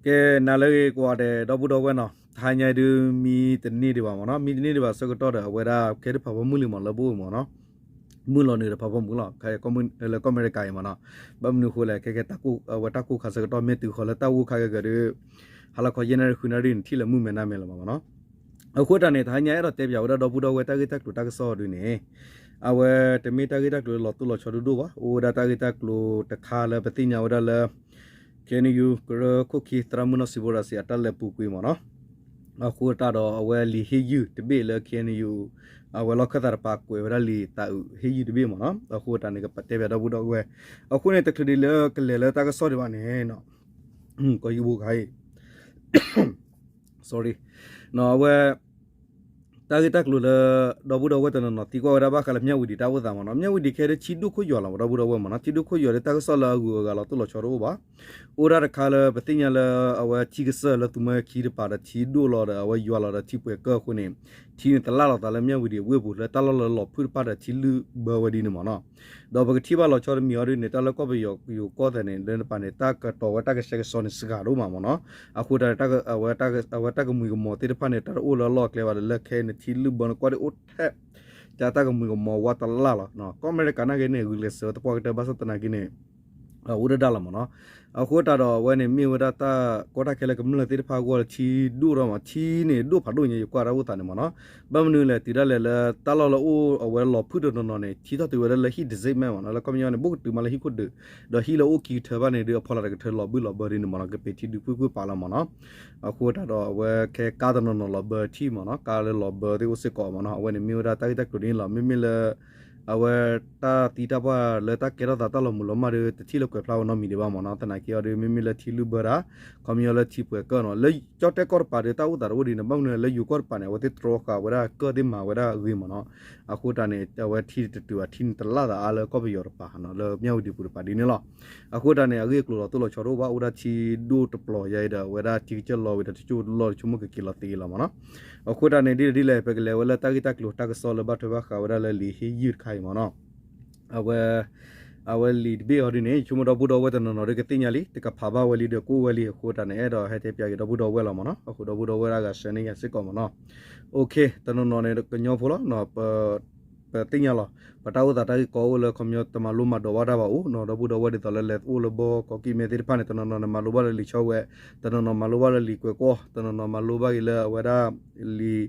ကဲ နၤလၢအဂ့ၤကိးဂၤဒဲး ဒီပုၢ်ဒီဝဲၢ်နီၤ, တဟါညါဒုး မံတန့ၢ်ဒံးဘၣ်မ့ၢ်နီၤ, မံတန့ၢ်ဒံးဘၣ်ဆၢကတီၢ်ဒီး အဝဲဒၣ်ခဲဒုးဖးဖီမုၢ်လံမ့ၢ်နီၤ လၢပအိၣ်မ့ၢ်နီၤ, မုၢ်လီၤနုာ်ဒီးဖးဖီမုၢ်လီၤ, လၢကီၢ်အမဲရကၤအံၤမ့ၢ်နီၤ, ဘၣ်မနုၤအဃိလဲၣ် ခဲကဲ အဝဲတၢ်ကိၢ်ခါဆၢကတီၢ် မ့ၢ်တုၤဃီၤလၢတၢ်ဂိၢ်ခါဂ့ၤဂ့ၤဒီး ဟါလီၤခီယဲၢ်နၣ်ရံၣ်ဃုနၣ်ရံၣ်န့ၣ် ထံၣ်လၢမုၢ်မဲာ်နၢ်မဲာ်လီၤမ့ၢ်နီၤ, အဃိတၢ်န့ၣ် တဟါညါအဲၣ်ဒိးတဲပၠးဝဲဒၣ်ဒီပုၢ်ဒီဝဲၢ်တၢ်ဂ့ၢ်တၢ်ကျိၤတၢ်ကစီၣ်ဒုးန့ၣ်, အဝဲတမ့ၢ်တၢ်ဂ့ၢ်တၢ်ကျိၤလၢလီၤတိၢ်လီၤဆီဒိၣ်ဒိၣ်ဘၣ်, အိၣ်ဝဲဒၣ်တၢ်ဂ့ၢ်တၢ်ကျိၤတခါလၢပသ့ၣ်ညါဝဲဒၣ်လၢ KNU ကရၢခိၣ်ခံ သရၣ်မုၣ်နီၢ်စံးဘိရၤစံး အတၢ်လဲၤပူၤကွံာ်မ့ၢ်နီၤ, အဃိတၢ်ဒီးအဝဲလံာ်ဟ့ၣ်ယုၢ်တဘ့ၣ်လၢ KNU အဝဲလီၢ်ခၢၣ်သးတပၤကွဲးဝဲဒၣ်လံာ်သးအုးဟ့ၣ်ယုၢ်တဘ့ၣ်မ့ၢ်နီၤ, အဃိတၢ်န့ၣ် ကတဲပၠးဒီပုၢ်ဒီဝဲၢ်, အဃိန့ၣ် တချုးဒံးလၢကလဲၤလၢတၢ်ကစီၣ်ဒံးဘၣ်န့ၣ် ကီယဘိခါအံၤ sorry နီၤ အဝဲ တၢ်ဂ့ၢ်တၢ်ကျိၤလၢ ဒီပုၢ်ဒီဝဲၢ်တနီၤနီၤသံကွၢ်ဝဲဒၣ်ဘၣ်ဃးလၢမၠၣ်ဝံၤဒံးတၢ်အိၣ်သးမ့ၢ်နီၤ, မၠၣ်ဝံၤဒံးခဲဒုးထံဒိၣ်ခိၣ်ယွၤလီၤမ့ၢ် ဒီပုၢ်ဒီဝဲၢ်မ့ၢ်နီၤ, ထံဒိၣ်ခိၣ်ယွၤဒီးတၢ်ကစီၣ်လၢအဂုၤအဂၤလီၤတိၢ်လီၤဆီတအိၣ်ဘၣ်, အိၣ်ဒၣ်တခါလၢပသ့ၣ်ညါလၢအဝဲထံကစၢၢ်လၢသူမွဲခံတပၤဒီးထံဒိၣ်လီၤဒီးအဝဲယွၤလီၤဒီးထံပှဲၤကၢၢ်အဃိန့ၣ်, ထံန့ၣ်တလၢ်လီၤသးလၢမၠၣ်ဝံၤဒံးအဝ့ၢ်ပူၤလၢတၢ်လီၢ်လၢလီၤဖုၣ်တဖၣ်ဒီးထံလုၢ်ဘၢဝဲဒ်န့ၣ်မ့ၢ်နီၤ ဒီးပကထံၣ်ဘၣ်လီၤဆီတမံၤအီၤဒ်န့ၣ် တၢ်လၢကီၢ်ပယီၤယိၤကီၢ်သဲးန့ၣ် လၢတပၤန့ၣ် တၢ်ကတီၤဝဲတၢ်ကဆှဲကဆှီန့ၣ်စှၤဒိၣ်မးမ့ၢ်နီၤ, အဃိတၢ်န့ၣ် အဝဲတၢ်ကမှံၤကမီၤသ့ၣ်တဖၣ်န့ၣ် တၢ်တအိၣ်လၢအလီၢ်အကျဲဘၣ်ဒီး လၢခဲအံၤန့ၣ် ထံလုၢ်ဘၢန့ၣ် ကွၢ်ဒ်အိၣ်ထဲ တၢ်တၢ်ကမှံၤကမီၤဝါတလၢ်လီၤ, ကီၢ်အမဲရကၤနာ်က့န့ၣ် ဂုာ်ကျဲးစၢးဝဲသပှၢ်ကတၢၢ် ဘၣ်ဆၣ်သနာ်က့န့ၣ် အိၣ်ဒၣ်ဒၣ်လီၤမ့ၢ်နီၤ, အဃိတၢ်ဒီးအဝဲန့ၣ်မ့ၢ်ဝဲဒၣ်တၢ်ကီတၢ်ခဲလၢကမျၢၢ်သ့ၣ်တဖၣ်အဂီၢ်လၢထံဒိၣ်ထီၣ်မး ထံန့ၣ်ဒိၣ်ဖးဒိၣ်ညါ ယကွၢ်တၢ်အိၣ်သးန့ၣ်မ့ၢ်နီၤ, ဘၣ်မနုၤလဲၣ် တုၤဒၣ်လဲာ်လၢတၢ်လီၢ်လၢအိၣ်အဝဲလီၤဖုၣ်တနီၤနီၤန့ၣ် ထံထီၣ်တုၤဝဲဒၣ်လၢဟံၣ်တစ့ၣ်မဲမ့ၢ်နီၤ, လၢကီၢ်ပယီၤန့ၣ် ဘူးကတုၤမးလၢဟံၣ်ခိၣ်ဒုး, ဒီးဟံၣ်လၢအိၣ်ခံကထၢဘၣ်န့ၣ်ဒုး အဖီလာ်တကထၢလီၤဘုၣ်လီၤဘၢဒ်န့ၣ်မ့ၢ်နီၤ, ကပ့ၤထံဒုးဖုၣ်ဖုၣ်ပာ်လီၤမ့ၢ်နီၤ, အဃိတၢ်ဒီးအဝဲခဲကါတနီၤနီၤလီၤဘၢထံမ့ၢ်နီၤ, ကါလၢလီၤဘၢသ့ၣ်အိၣ်စ့ၢ်ကီးမ့ၢ်နီၤ, အဝဲန့ၣ်မ့ၢ်ဝဲဒၣ်တၢ်ဂ့ၢ်တၢ်ကျိၤဒ်န့ၣ်လီၤ, မ့မ့ၢ်လၢ အဝဲတၢ်သံတၢ်ပှၢ်လၢတၢ်ကဲထီၣ်သးတၢ်လီၤမုၢ်လီၤမၢ်ဒီး တထံၣ်လၢကွဲးဖျါဝဲနီတမံၤဒံးဘၣ်မ့ၢ်နီၤ, သနာ်က့အီၤဒီး မ့မ့ၢ်လၢထံလုၢ်ဘၢတၢ် ခီပညီလၢထံပှဲၤကၢၢ်နီၤ, လၢကၠီၣ်တဲၣ်ကီၢ်တပၤဒီး တၢ်အိၣ်သးတအိၣ်ဒ်န့ၣ် ဘၣ်မနုၤလဲၣ် လၢယိၤကီၢ်တပၤန့ၣ် အဝဲသ့ၣ်တြီဃာ်ဝဲဒၣ်ကၢၢ်သ့ၣ်မၤဝဲဒၣ်အဂ့ၤမ့ၢ်နီၤ, အဃိတၢ်န့ၣ် အဝဲထံတတုၤဘၣ် ထံန့ၣ်တလၢ်သးအါလၢကီၢ်ပယီၤတပၤနီၤ, လၢမၠၣ်ဝံၤဒံးပူၤတပၤဒ်န့ၣ်လီၤ, အဃိတၢ်န့ၣ် အဂ့ၢ်အကျိၤလီၤတိၢ်လီၤဆီတအိၣ်ဘၣ်, အိၣ်ဒၣ်ထံဒိၣ်တပျီၤယါအံၤဒီး အဝဲဒၣ်ထံကစၢၢ်လီၤဝံၤဒီး တကၠိၢ်လီၢ်တဆိကမိၣ်ကက့ၤလီၤသ့လီၤမ့ၢ်နီၤ, အဃိတၢ်န့ၣ် ဒ်လဲၣ်ဒ်လဲၣ် ပကလဲၤဝဲလၢတၢ်ဂ့ၢ်တၢ်ကျိၤတၢ်ကစီၣ်လၢဘၣ်ထွဲဘၣ်ဃးဝဲဒၣ်လၢလံာ်ဟ့ၣ်ယုၢ်တခါအံၤမ့ၢ်နီၤ, အဝဲ အဝဲလံာ်တဘ့ၣ်အီၤဒ်န့ၣ် ယဆိကမိၣ်ဒီပုၢ်ဒီဝဲၢ်တနီၤနီၤဒီးကသ့ၣ်ညါလံ တကဖးဘၣ်ဝဲလံဒီးကအိၣ်ဝဲလံ အဃိတၢ်န့ၣ် အဲၣ်ဒိးဟဲတဲပၠးက့ၤဒီပုၢ်ဒီဝဲၢ်လီၤမ့ၢ်နီၤ, အဃိဒီပုၢ်ဒီဝဲၢ်ဒၣ်ဂၤဆှၢန့ၢ်ယၤစ့ၢ်ကီးမ့ၢ်နီၤ, တနီၤနီၤန့ၣ် ကညီဖိလီၤ ပသ့ၣ်ညါလီၤ ပတၢ်အိၣ်သးတၢ်ဂ့ၢ်ကီအိၣ်လၢခီပညီတမၤလိမၤဒိးဘၣ်တၢ်ဘၣ်အိၣ်နီၤ, ဒီပုၢ်ဒီဝဲၢ်ဒ်သိးလၢလဲၤအိၣ်လၢဘီကီၢ်ကံၢ်မဲသ့ၣ်တဖၣ်န့ၣ် တနီၤနီၤန့ၣ် မၤလိဘၣ်လၢလံာ်ဆီဝဲ, တနီၤနီၤမၤလိဘၣ်လၢလံာ်ကွဲးကွီၢ်, တနီၤနီၤမၤလိဘၣ်က့ၤလၢအဝဲဒၣ်လံာ်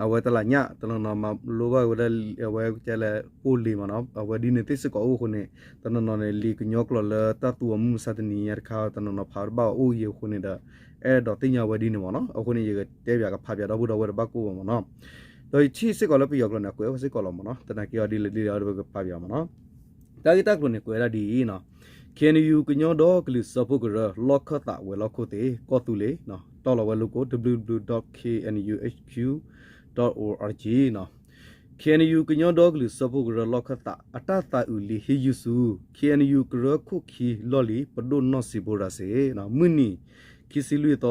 အဝဲတလးညၣ်, တနီၤနီၤမၤလိဘၣ်ဝဲဒၣ်အဝဲကဲလၢပိၢ်လံၤမ့ၢ်နီၤ, အဝဲဒ်န့ၣ်သ့ၣ်စ့ၢ်ကီးအိၣ်အဃိန့ၣ် တနီၤနီၤန့ၣ် လံာ်ကညီကျိာ်လၢတၢ်သူအီၤမုၢ်မဆါတနံၤညါတခါ တနီၤနီၤဖးတဘၣ်အီၤအိၣ်ယံၤအဃိန့ၣ်ဒီး အဲၣ်ဒိးသ့ၣ်ညါဝဲဒ်န့ၣ်မ့ၢ်နီၤ, အဃိန့ၣ် ယကတဲပၠးကဖးပၠးဒီပုၢ်ဒီဝဲၢ်တဘၣ်ကိၢ်ဘၣ်မ့ၢ်နီၤ, ဒီးယထံၣ်စ့ၢ်ကီးလၢပယီၤကျိာ်န့ၣ် အကွဲးဝဲစ့ၢ်ကီးလီၤမ့ၢ်နီၤ, သနာ်က့အီၤဒ်လဲၣ်ဒ်လဲၣ်အီၤဒီးပကဖးပၠးမ့ၢ်နီၤ, တၢ်ဂ့ၢ်တၢ်ကျိၤန့ၣ် ကွဲးဒၣ်ဒ်အံၤနီၤ, KNU ကညီဒီကလုာ်စၢဖှိၣ်ကရၢ လီၢ်ခၢၣ်သးဝဲၤလီၢ်ခိၣ်သ့ၣ် ကီၢ်သူလ့ၤ တီၢ်လီၤဝဲ logo www dot knuhq dot org နီၤ, KNU ကညီဒီကလုာ်စၢဖှိၣ်ကရၢလီၢ်ခၢၣ်သး အတၢ်သးအုးလံာ်ဟ့ၣ်ယုၢ်ဆူ KNU ကရၢခိၣ်ခံလီၢ်လံၤ ပဒိၣ်နီၢ်စံးဘိရၤစ့ၣ် မုၢ်နံၤ ခံဆံလွံၢ်သီ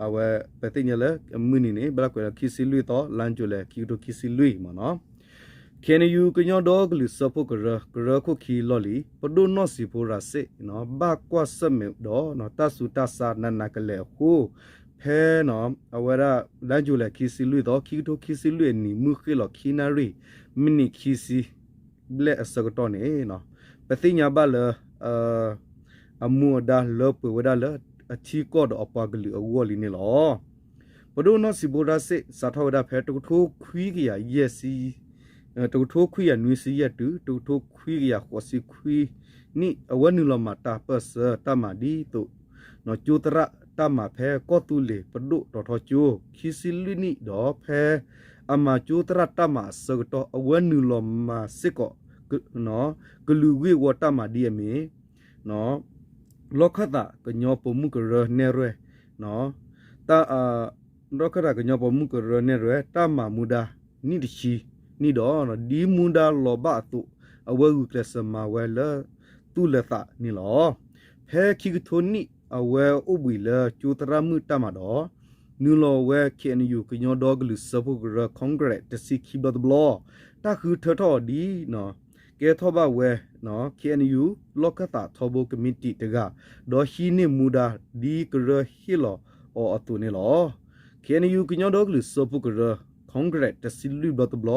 အဝဲ ပသ့ၣ်ညါလၢ မုၢ်နံၤန့ၣ် ဘၣ်ကွဲးလၢခံဆံလွံၢ်သီ လါယူၤလဲၣ် ခံကထိခံဆံလွံၢ်မ့ၢ်နီၤ, KNU ကညီဒီကလုာ်စၢဖှိၣ်ကရၢ ကရၢခိၣ်ခံလီၢ်လံၤ ပဒိၣ်နီၢ်စံးဘိရၤစ့ၣ် ဘၣ်ကွၢ်ဆၢၣ်မဲာ်ဒီး တၢ်ဆူးတၢ်ဆါနးနးကလဲာ်အဃိ ဖဲ အဝဲဒၣ် လါယူၤလဲၣ် ခံဆံလွံၢ်သီ ခံကထိခံဆံလွံၢ်အနံၤ မုၢ်ဃ့ၢ်လီၤခံနၣ်ရံၣ် မံးနံးခံဆံ ဘျဲၣ်အဆၢကတီၢ်န့ၣ် ပသ့ၣ်ညါဘၣ်လၢ အမူအဒါလၢပှဲၤဝဲဒၣ်လၢ အထံကီၢ်ဒီးအပှၤကလုာ်အဂီၢ်လံန့ၣ်လီၤ. ပဒိၣ်နီၢ်စံးဘိရၤစ့ၣ် စးထီၣ်ဝဲဒၣ်ဖဲ တကထိခွံကယၤယဲၢ်ဆံ တကထိခွံကယၤနွံဆံယဲၢ်တုၤ တကထိခွံကယၤဃိးဆံခွံနံၣ် အဝဲနုာ်လီၤမၤတၢ်ပၢၢ်ဆၢတၢ်မၤဒ်သိး ကၠိသရၣ်တၢ်မၤဖဲကီၢ်သူလ့ၤပဒိၣ်တီၤထီကၠိ ခံဆံလွံၢ်နံၣ်ဒီး ဖဲအမၤကၠိသရၣ်တၢ်မၤအဆၢကတီၢ် အဝဲနုာ်လီၤမၤစ့ၢ်ကီး ကလုာ်ဂ့ၢ်ဝီတၢ်မၤဒ်အမ့ၢ် လီၢ်ခၢၣ်သးကညီပိာ်မုၣ်ကရၢနဲၣ်ရွဲၣ် လီၢ်ခၢၣ်သးကညီပိာ်မုၣ်ကရၢနဲၣ်ရွဲၣ် တၢ်မၤမူဒါ နံၣ်တဆံနံၣ်ဒီး ဒ်မူဒါလီၤဘၣ်အသိး အဝဲဂုာ်ကျဲးစၢးမၤဝဲလၢ သူၣ်လၢသးန့ၣ်လီၤ. ဖဲခံကထိနံၣ် အဝဲအိၣ်ဘှံးလၢကၠိသရၣ်မုၣ်တၢ်မၤဒီး နုာ်လီၤဝဲ KNU ကညီဒီကလုာ်စၢဖှိၣ်ကရၢ Congress တဆံခံဘျီတဘျီ တၢ်ဃုထၢထီၣ်အီၤဒ် ကဲထီၣ်ဘၣ်ဝဲ KNU လီၢ်ခၢၣ်သးထီဘိကမံးတံာ်တဂၤ, ဒီးဟံးန့ၢ်မူဒါဒ်ကရၢဟ့ၣ်လီၤအီၤအသိးန့ၣ်လီၤ. KNU ကညီဒီကလုာ်စၢဖှိၣ်ကရၢ Congress တဆံလွံၢ်ဘျီတဘျီ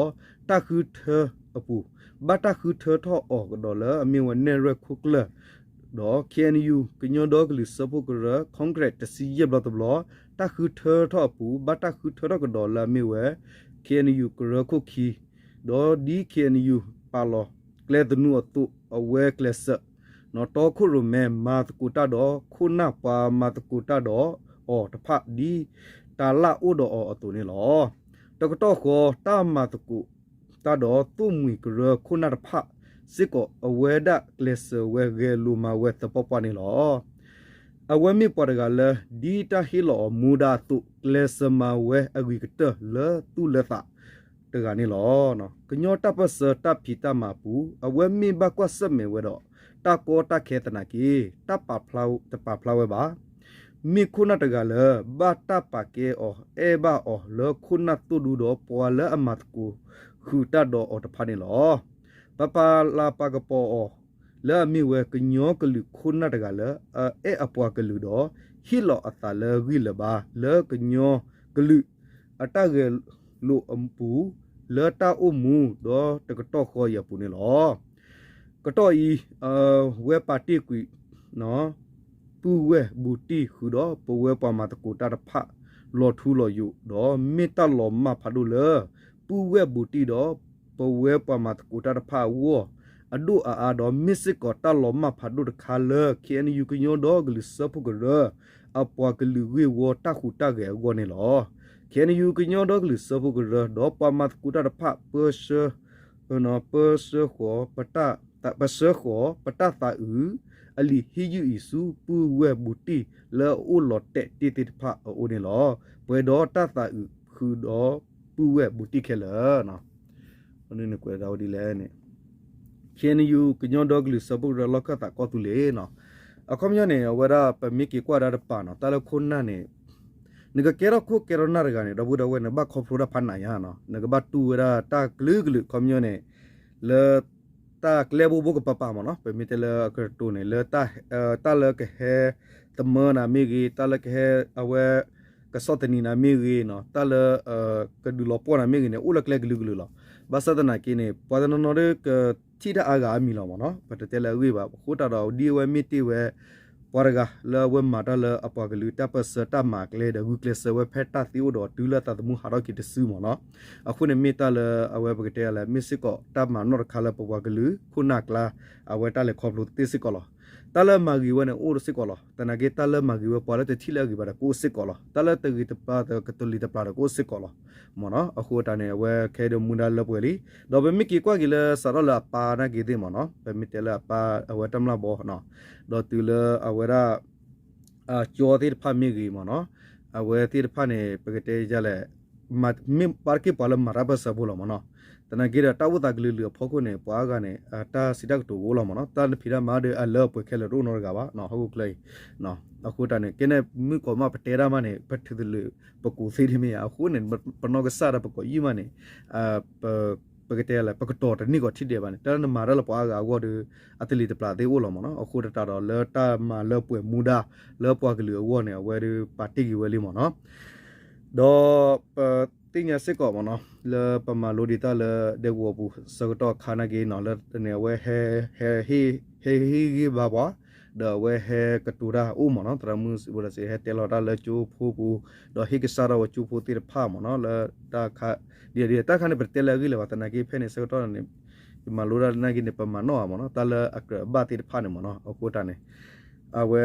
တၢ်ဃုထၢအပူၤ ဘၣ်တၢ်ဃုထၢထီၣ်အီၤကဒီးလၢအမ့ၢ်ဝဲနဲၣ်ရွဲၣ်ခိၣ်ကျၢၢ် ဒီး KNU ကညီဒီကလုာ်စၢဖှိၣ်ကရၢ Congress တဆံယဲၢ်ဘျီတဘျီ တၢ်ဃုထၢထီၣ်အပူၤ ဘၣ်တၢ်ဃုထၢထီၣ်ကဒီးလၢအမ့ၢ်ဝဲ KNU ကရၢခိၣ်ခံ, ဒီးဒ် KNU ပာ်လီၤကျဲသနူအသိး အဝဲကျဲးစၢး တီခိၣ်ရိၣ်မဲမၤသကိးတၢ်ဒီးခိၣ်နၢ်ပှၤမၤသကိးတၢ်ဒီးအီၤတဖၣ် ဒ်တၢ်လၢအိၣ်ဒီးအီၤအသိးန့ၣ်လီၤ. တကတီၢ်ဃီ တၢ်မၤသကိးတၢ်ဒီးသိၣ်မှံၤကရၢခိၣ်နၢ်တဖၣ်စ့ၢ်ကီး အဝဲဒၣ်ကျဲးစၢးဝဲဂဲၤလိာ်မၤဝဲသပှၢ်ပှၢ်န့ၣ်လီၤ. အဝဲမ့ၢ်ပှၤတဂၤလၢ ဒ်တၢ်ဟ့ၣ်လီၤအီၤမူဒါအသိး ကျဲးစၢးမၤဝဲအဂ့ၤကတၢၢ်လၢသူၣ်လၢသးတဂၤန့ၣ်လီၤ. ကညီတၢ်ပၢၢ်ဆၢတၢ်ဖံးတၢ်မၤအပူၤ အဝဲမ့ၢ်ဘၣ်ကွၢ်ဆၢၣ်မဲာ်ဝဲဒီး တၢ်ကီတၢ်ခဲသနာ်က့ တၢ်ပာ်ဖျါတပာ်ဖျါဝဲဘၣ်. မ့ၢ်ခိၣ်နၢ်တဂၤလၢ ဘၣ်တၢ်ပာ်ကဲအီၤ အဲၣ်ဘၣ်အီၤလၢခိၣ်နၢ်သိၣ်ဒူဒီးပှၤလၢအမၤသကိးဃုာ်တၢ်ဒီးအီၤတဖၣ်န့ၣ်လီၤ. ပပာ်လၤပာ်ကပီၤအီၤ လၢအမ့ၢ်ဝဲကညီကလုာ်ခိၣ်နၢ်တဂၤလၢ အအဲၣ်အပှၤကလုာ်ဒီး ဟ့ၣ်လီၤအသးလၢဂံၢ်လၢၤဘါ လၢကညီကလုာ်အတၢ်ဂဲၤလိာ်အပူၤ လၢတၢ်အိၣ်မူဒီးတကတီၢ်ဃီအံၤအပူၤန့ၣ်လီၤ. ကတီၢ်အံၤ ဝဲပာ်တ့ၢ်ကွံာ် ပုၢ်ဝဲၢ်ဘူးတံၢ်ဃုာ်ဒီးပဝဲပှၤမၤသကိးတၢ်တဖၣ် လီၤထူလီၤယိာ် ဒီးမ့ၢ်တၢ်လီၤမၢ်ဖးဒိၣ်လၢ ပုၢ်ဝဲၢ်ဘူးတံၢ်ဒီးပဝဲပှၤမၤသကိးတၢ်တဖၣ်အဂီၢ် အဒိၣ်အအါဒီး မ့ၢ်စ့ၢ်ကီးတၢ်လီၤမၢ်ဖးဒိၣ်တခါလၢ KNU ကညီဒီကလုာ်စၢဖှိၣ်ကရၢ အပှၤကလုာ်ဂ့ၢ်ဝီတၢ်ဟူးတၢ်ဂဲၤအဂီၢ်န့ၣ်လီၤ. KNU ကညီဒီကလုာ်စၢဖှိၣ်ကရၢ ဒီးပှၤမၤသကိးတၢ်တဖၣ် ပၢဆှၢ ပၢဆှၢဃီၤ ပတၢ်သးအုး အလံာ်ဟ့ၣ်ယုၢ်အံၤဆူပုၢ်ဝဲၢ်ဘူးတံၢ်လၢအအိၣ်လီၤတဲာ်တ့ၢ်သ့ၣ်တဖၣ်အအိၣ်န့ၣ်လီၤ. ပှဲၤဒီးတၢ်သးအုးဃုာ်ဒီးပုၢ်ဝဲၢ်ဘူးတံၢ်ခဲလၢာ် န့ၣ်ကွဲးဒၣ်ဝဲဒ်လဲၣ်န့ၣ် KNU ကညီဒီကလုာ်စၢဖှိၣ်ကရၢလီၢ်ခၢၣ်သးကီၢ်သူလ့ၤနီၤ, အခီပညီန့ၣ် အဝဲဒၣ်ပမ့ၢ်က့ၤကွၢ်ဒၣ်တပၤနီၤ တၢ်လၢခိၣ်နၢ်န့ၣ် နကကဲထီၣ်ခိၣ်ကဲထီၣ်နၢ်တဂၤန့ၣ် ဒီပုၢ်ဒီဝဲၢ်န့ၣ် ဘၣ်ခီဖျိတၢ်ဖးနးယါနီၤ, နကဘၣ်တူၢ်ဝဲဒၣ်တၢ်ကလုာ်ကလုာ် အခီပညီန့ၣ် လၢ တၢ်ကျဲဘိဘိကပၤပၤမ့ၢ်နီၤ, ပမ့ၢ်တဲလၢအကတိၤန့ၣ် လၢ တၢ်လၢကဟဲ သမၢနၤမ့ၢ်ဂ့ၤ, တၢ်လၢကဟဲ အဝဲ ကဆီၣ်သနံးနၤမ့ၢ်ဂ့ၤနီၤ, တၢ်လၢ ကဒုးလီၤပှီၢ်နၤမ့ၢ်ဂ့ၤန့ၣ် အိၣ်လၢကျဲကလုာ်ကလုာ်လီၤ. ဘၣ်ဆၣ်သနာ်က့န့ၣ် ပှၤတနီၤနီၤဒီးကထံၣ်တၢ်အါဂၤအါမံၤလီၤမ့ၢ်နီၤ, ပတတဲလၢအဂ့ၢ်ဘၣ်, အဃိသတးဒီးဒ်အဝဲမ့ၢ်တ့ၢ်ဝဲ ပှၤတဂၤလၢအဝဲမၤတၢ်လၢအပှၤကလုာ်တၢ်ပၢၢ်ဆၢတၢ်မၤကျဲဒီး ဂုာ်ကျဲးစၢးဝဲဖဲတၢ်သ့အိၣ်ဒီးတုၤလၢအသးသမူဟးထီၣ်က့ၤတစုမ့ၢ်နီၤ, အဃိန့ၣ်မ့ၢ်တၢ်လၢအဝဲပကတဲလဲၣ် မ့ၢ်စ့ၢ်ကီးတၢ်မၤနီၣ်တခါလၢပပှၤကလုာ်ခိၣ်နၢ်အကျါ အဝဲတၢ်လဲၤခီဖျိသ့စ့ၢ်ကီးလီၤ. တၢ်လၢမၤဂ့ၤဝဲန့ၣ်အိၣ်စ့ၢ်ကီးလီၤ. သနာ်က့တၢ်လၢမၤဂ့ၤဝဲပှၤလၢတထံၣ်လၢအဂ့ၤဘၣ်ဒီးကအိၣ်စ့ၢ်ကီးလီၤ. တၢ်လၢတဂ့ၤတပၤကတလံၤတပျၢ်ဒီးကအိၣ်စ့ၢ်ကီးလီၤ မ့ၢ်နီၤ, အဃိတၢ်န့ၣ် အဝဲခဲအံၤဒီးမူဒါလၢပှဲၤလံ. ဒီးပမ့ၢ်က့ၤကွၢ်က့ၤလၢစးထီၣ်လၢအပၢ်နာ်က့ၤသ့ၣ်မ့ၢ်နီၤ, ပမ့ၢ်တဲလၢအပၢ်အဝဲတၢ်မျၢ်ဘီ ဒီးတုၤလၢအဝဲဒၣ် ကၠီသ့ၣ်တဖၣ်မ့ၢ်ဂ့ၤမ့ၢ်နီၤ, အဝဲသ့ၣ်တဖၣ်န့ၣ် ပကတဲယလဲၣ်, မ့ၢ်ပာ်တက့ၢ်ပှၤလၢမၤတၢ်ပၢၢ်ဆၢဖိလီၤမ့ၢ်နီၤ. သနာ်က့ဒီးတၢ်အိၣ်သးကလုာ်လုာ်အဖီခိၣ်န့ၣ် ပှၤအါဂၤန့ၣ် တၢ်စံးတၢ်ကတိၤကအိၣ်လီၤမ့ၢ်နီၤ, တၢ်ဖံးတၢ်မၤဒီးအလၢအပှဲၤခဲလၢာ်တအိၣ်နီတဂၤဘၣ် ဟီၣ်ခိၣ်ချၢအံၤ. အဃိတၢ်န့ၣ် ကဲန့ၣ်မုၣ်ကီၤမးပတဲတၢ်မးန့ၣ် ပထုးသလုးပကိးသ့ဒ်မ့ၢ်ဧါ, အဃိန့ၣ် ပနီၢ်ကစၢ်ဒီးပကိးယုၢ်မးန့ၣ် ပကတဲလဲၣ် ပကတီၤတန့ၢ်ကီးထံၣ်ဒဲးဘၣ်န့ၣ် တၢ်လၢနမၤတၢ်လၢပှၤအါဂၤအဂီၢ်ဒီး အတလံၤတပျၢ်သ့ၣ်အိၣ်လီၤမ့ၢ်နီၤ. အဃိသတးဒီးလၢတၢ်မၤလၢပှဲၤမူဒါ လၢပှၤကလုာ်အဂီၢ်န့ၣ် အဝဲဒီးပာ်တ့ၢ်က့ၤဝဲလံမ့ၢ်နီၤ. ဒီးပသ့ၣ်ညါစ့ၢ်ကီးမ့ၢ်နီၤ လၢပမၤလိဒံးတၢ်လၢဒဲကဝီၤပူၤဆၢကတီၢ်အခါနာ်က့နီၤ လၢန့ၣ် အဝဲ ဟဲဟ့ၣ်ဂံၢ်ဘါပှၤ ဒီးအဝဲဟဲကတိၤတၢ်အိၣ်မ့ၢ်နီၤ, သရၣ်မုၣ်စံးဘိလၢစံး ဟဲတဲလီၤတၢ်လၢကၠိဖိပူၤ, ဒီးဟ့ၣ်ကစၢ်ထီၣ်ဝဲကၠိဖိသ့ၣ်တဖၣ်မ့ၢ်နီၤ, လၢတၢ်ခါ ဒ်တၢ်ခါန့ၣ် ပတတဲလၢအဂ့ၢ်လၢၤဘၣ်, သနာ်က့ဖဲန့ၣ်ဆၢကတီၢ်န့ၣ် ယမၤလိတၢ်နာ်က့န့ၣ် ပမၤနီၣ်ဧါမ့ၢ်နီၤ, တၢ်လၢအကြၢးအဘၣ်သ့ၣ်တဖၣ်န့ၣ်မ့ၢ်နီၤ, အဃိတၢ်န့ၣ် အဝဲ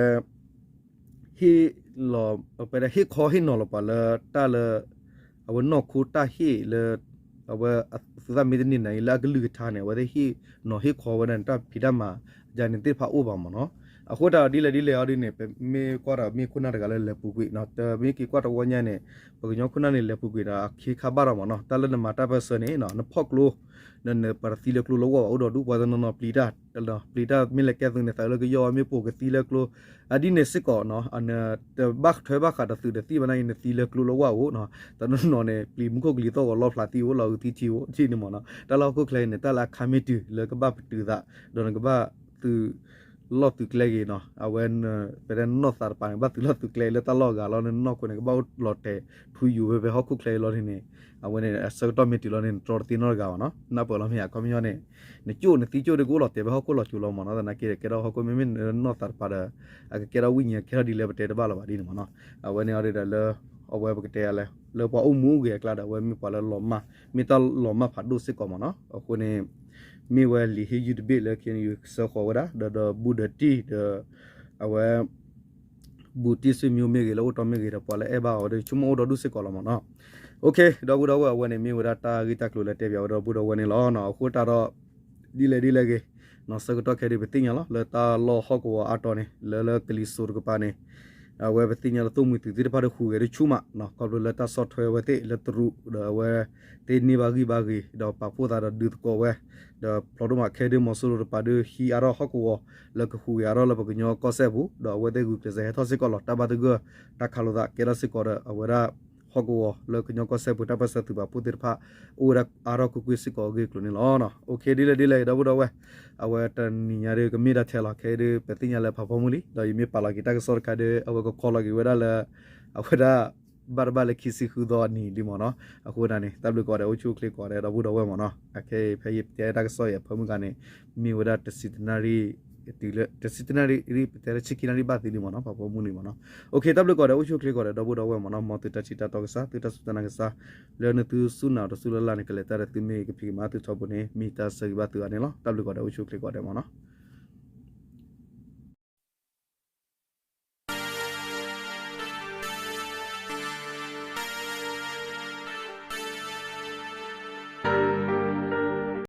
ဟ့ၣ်လီၤ ပဝဲဒၣ်ဟ့ၣ်ခီဟ့ၣ်နီၤလီၤပှၤလၢတၢ်လၢ အဝဲနီၢ်ခိတၢ်ဟ့ၣ်လၢ အဝဲသူသၣ်မ့ၢ်တန့ၢ်နၤအံၤလၢအကလုၢ်ကထါန့ၣ် အဝဲသ့ၣ်ဟ့ၣ်နီၤဟ့ၣ်ခီဝဲဒၣ်န့ၣ် တၢ်ဖံးတၢ်မၤယၤန့ၣ်သ့ၣ်တဖၣ်အိၣ်ဘၣ်မ့ၢ်နီၤ. အဃိတၢ်ဒ်လဲၣ်ဒ်လဲၣ်အီၤဒ်န့ၣ် ပမ့ၢ်ကွၢ်ဒီးမ့ၢ်ခိၣ်နၢ်တဂၤလၢလဲၤပူၤကွံာ်နီၤ, တမ့ၢ်က့ၤကွၢ်တဝီညါန့ၣ် ပကညီခိၣ်နၢ်န့ၣ် လဲၤပူၤကွံာ်ဒီးအခ့ခါဘၣ်ဒီးမ့ၢ်နီၤ, တၢ်လၢနမၤတၢ်ပၢၢ်ဆၢန့ၣ်နီၤ နဖီၣ်ကျိ ဒီးနပှၤတသံလၢကျိလၢဝၢ်ဘၣ် အိၣ်ဒီးဒူၣ်ပှၤတနီၤနီၤပျံၤတၢ်, ပျံၤတၢ်မ့ၢ်လဲၤကဲသုးန့ၣ် သးလၢကယီၢ်မ့ၢ်ပိာ်ကသံလၢကျိ, အဒ်န့ၣ်စ့ၢ်ကီးနီၤ တဘၣ်ထွဲဘၣ်ဃးဒီးသုးဒီးသံဘၣ်နာ်က့ နသံလၢကျိလၢဝၢ်အိၣ်နီၤ, တနီၤနီၤန့ၣ် ပျံၤမူခိၣ်ကလံၤသီၣ်ဂီၤလီဖျးသံအိၣ်လီၤ ဂုာ်သံထံအိၣ်ထံန့ၣ်မ့ၢ်နီၤ, တၢ်လၢဟီၣ်ခိၣ်ချၢအံၤန့ၣ် တၢ်လၢအခါမ့ၢ်တုၤလၢကဘၣ်ပတုာ်သး ဒီးနကဘၣ်သုး လီၢ်သုးကျဲဂ့ၤနီၤ, အဝဲ ပတဲနီၢ်သးတပၤန့ၣ် ကဘၣ်သုးလီၢ်သုးကျဲလၢတၢ်လီၢ်အဂၤလီၤ, နနီၢ်ခိန့ၣ် ကဘၣ်အိၣ်လီၤတဲာ်ထူယိာ်ဝဲဖဲဟီၣ်ခိၣ်ချၢအံၤလီၤန့ၣ်, အဝဲန့ၣ် အဆၢကတီၢ်မ့ၢ်တုၤလီၤန့ၣ် နတြီတသ့နီတဂၤဘၣ်နီၤ, နၢ်ပၢၢ်လီၤမ့ၢ်ဧါ ခီပညီန့ၣ် နကၠိၣ်နသံကၠိၣ်ဒီးကအိၣ်လီၤတဲာ်ဖဲဟီၣ်ခိၣ်လီၤစိၤလီၤမ့ၢ်နီၤ, သနာ်က့ဒီးကဲထီၣ်ဟီၣ်ခိၣ်မ့မ့ၢ်နီၢ်သးတပၤဒီး အကကဲထီၣ်ဝိညာဉ်ကဲထီၣ်ဒ်လဲၣ်ပတဲတဘၣ်လၢၤဘၣ်ဒ်န့ၣ်မ့ၢ်နီၤ, အဝဲန့ၣ်အီၤဒီးလၢ အဝဲပကတဲလဲၣ် လၢပှၤအိၣ်မူအိၣ်ဂဲၤအကျါဒီး အဝဲမ့ၢ်ပှၤလၢလီၤမၢ် မ့ၢ်တၢ်လီၤမၢ်ဖးဒိၣ်စ့ၢ်ကီးမ့ၢ်နီၤ, အဃိန့ၣ် မ့ၢ်ဝဲလံာ်ဟ့ၣ်ယုၢ်တဘ့ၣ်လၢ ခဲအံၤ စၢဃီၤဝဲဒၣ် ဒီးဒီးဘူးဒီးတံၢ်ဒီး အဝဲ ဘူးတံၢ်ဆွေမျိုးမ့ၢ်ဂ့ၤ လၢအိၣ်တီမ့ၢ်ဂ့ၤဒီး ပှၤလၢအဲၣ်ဘၣ်အီၤဒီး ဆိကမိၣ်အိၣ်ဒီဒူၣ်စ့ၢ်ကီးလီၤမ့ၢ်နီၤ, ဒီပုၢ်ဒီဝဲၢ် အဝဲန့ၣ် မ့ၢ်ဝဲဒၣ်တၢ်ဂ့ၢ်တၢ်ကျိၤလၢတဲပၠးဝဲဒီပုၢ်ဒီဝဲၢ်န့ၣ်လီၤ. အဃိတၢ်ဒီး ဒ်လဲၣ်ဒ်လဲၣ်ဂ့ၤ ဆၢကတီၢ်ခဲအံၤ ပသ့ၣ်ညါလီၤ လၢတၢ်လီၢ်ဟီၣ်ကဝီၤအါတီၤန့ၣ် လၢလၢကလံၤစိးတကပၤန့ၣ် အဝဲပသ့ၣ်ညါလၢသိၣ်မှံၤသုးသ့ၣ်တဖၣ်ဒီးဟူးဂဲၤဒ်ဆူၣ်မးနီၤ, ခီဖျိလၢတၢ်ဆီၣ်ထွဲဝဲသ့ၣ်လၢတရူး ဒီးအဝဲသ့ၣ်န့ၢ်ဘၣ်ဂံၢ်ဘါဂ့ၤ ဒီးပာ်ဖှိၣ်သးဒီးဒုးသကိးဝဲ ဒီးဖျိဒိၣ်မးခဲဒုး မီၤစိရိၤတကပၤဒီး ဟံးအါထီၣ်ဟီၣ်ကဝီၤ လၢကဟူးဂဲၤအါထီၣ်လၢပကညီကီၢ်စဲၣ်အပူၤ ဒီးအဝဲသ့ၣ်ဂုာ်ကျဲးစၢးဟဲထီၣ်စ့ၢ်ကီးလီၤ. တၢ်ဘၣ်သဂၢၢ် တၢ်ခးလိာ်သးကဲထီၣ်စ့ၢ်ကီးဒီး အဝဲဒၣ်ဟီၣ်ကဝီၤလၢကညီကီၢ်စဲၣ်ပူၤ တၢ်ပၢၢ်ဆၢသုးပာ်ဖှိၣ်သ့ၣ်တဖၣ် အိၣ်ဝဲဒၣ်အါထီၣ်ကွ့ၢ်ကွ့ၢ်စ့ၢ်ကီးအဂ့ၢ်အကျိၤန့ၣ်လီၤ. ဒ်လဲၣ်ဒ်လဲၣ် ဒီပုၢ်ဒီဝဲၢ် အဝဲတနံၤညါဒီးကမ့ၢ်ဒၣ်ထဲလီၤ. ခဲအံၤဒုး ပသ့ၣ်ညါလၢဖးဖီမုၢ်လံ ဒီးယမ့ၢ်ပာ်လီၤက့ၤတၢ်ကစီၣ်တခါဒီး အဝဲကခီလီၤက့ၤဝဲဒၣ်လၢ အဝဲဒၣ် ဘၣ်တဘၣ်လၢခံဆံဃုသီအနံၤဒ်မ့ၢ်နီၤ. အဃိဒၣ်န့ၣ် တၢ်ဘျုးကိးဂၤဒဲး အိၣ်ဆူၣ်အိၣ်ချ့ကိးဂၤဒဲး ဒီပုၢ်ဒီဝဲၢ်မ့ၢ်နီၤ. အခဲအံၤဖဲယတဲတၢ်ကစီၣ်အံၤအဖၢမုၢ်ဂၤန့ၣ် မ့ၢ်ဝဲဒၣ်တဆံတနၣ်ရံၣ် တုၤလၢ တဆံတနၣ်ရံၣ် ပတဲလၢဆံခံနၣ်ရံၣ်ဘၣ်သ့ဒ်မ့ၢ်နီၤ ဖးဖီမုၢ်နံၤမ့ၢ်နီၤ. တၢ်ဘျုးကိးဂၤဒဲး အိၣ်ဆူၣ်အိၣ်ချ့ကိးဂၤဒဲး ဒီပုၢ်ဒီဝဲၢ်မ့ၢ်နီၤ. မ်သုတၢ်ထံၣ်တၢ်တီကစၢ် သုတၢ်စူၢ်တၢ်နာ်ကစၢ် လၢနသုစူၢ်နာ်အီၤတစူၢ်လၢ်လၢ်န့ၣ် ကလဲၤတၢ်ဒီးသုမ့ၢ်ကဖံးကမၤသုထီဘိန့ၣ် မ့ၢ်တၢ်ဆၢဂ့ၤဘၣ်သုဂၤန့ၣ်လီၤ. တၢ်ဘျုးကိးဂၤဒဲး အိၣ်ဆူၣ်အိၣ်ချ့ကိးဂၤဒဲးမ့ၢ်နီၤ.